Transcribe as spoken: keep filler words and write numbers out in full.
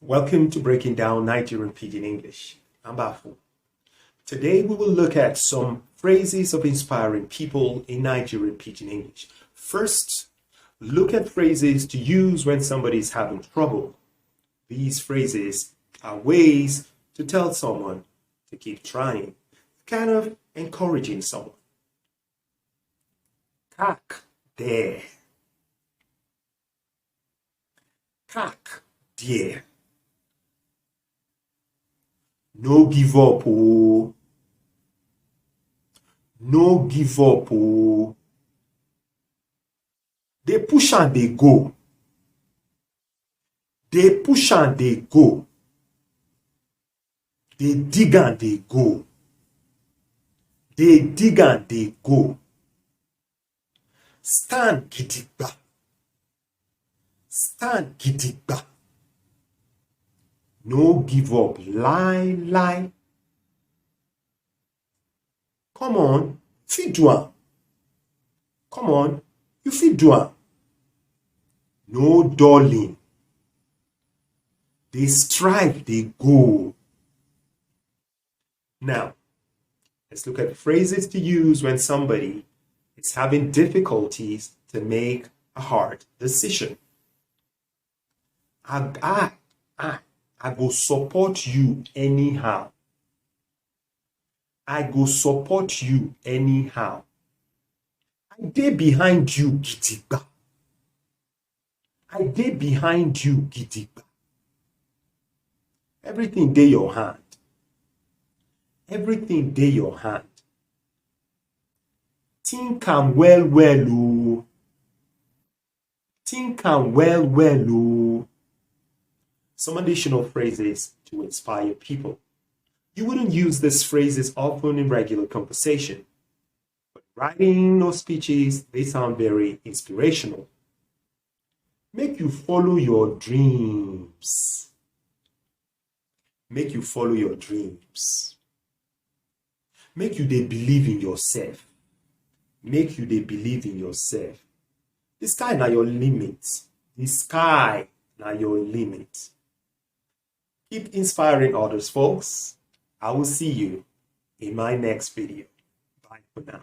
Welcome to Breaking Down Nigerian Pidgin English. I'm Bafu. Today we will look at some phrases of inspiring people in Nigerian Pidgin English. First, look at phrases to use when somebody is having trouble. These phrases are ways to tell someone to keep trying, kind of encouraging someone. Kak there. Kak there. No give up, oh. No give up, oh. Dey push am dey go. Dey push am dey go. Dey dig am dey go. Dey dig am dey go. Stand gidigba. Stand gidigba. No give up lie lie. Come on, you fit do am. Come on, you fit do am. No dulling. Dey strive dey go. Now, let's look at phrases to use when somebody is having difficulties to make a hard decision. I, I, I, I go support you anyhow. I go support you anyhow. I dey behind you gidigba. I dey behind you gidigba. Everything dey your hand. Everything dey your hand. Think am well well o. Think am well well o. Some additional phrases to inspire people. You wouldn't use these phrases often in regular conversation, but writing or speeches, they sound very inspirational. Make you follow your dreams. Make you follow your dreams. Make you dey believe in yourself. Make you dey believe in yourself. The sky na your limit. The sky na your limit. Keep inspiring others, folks. I will see you in my next video. Bye for now.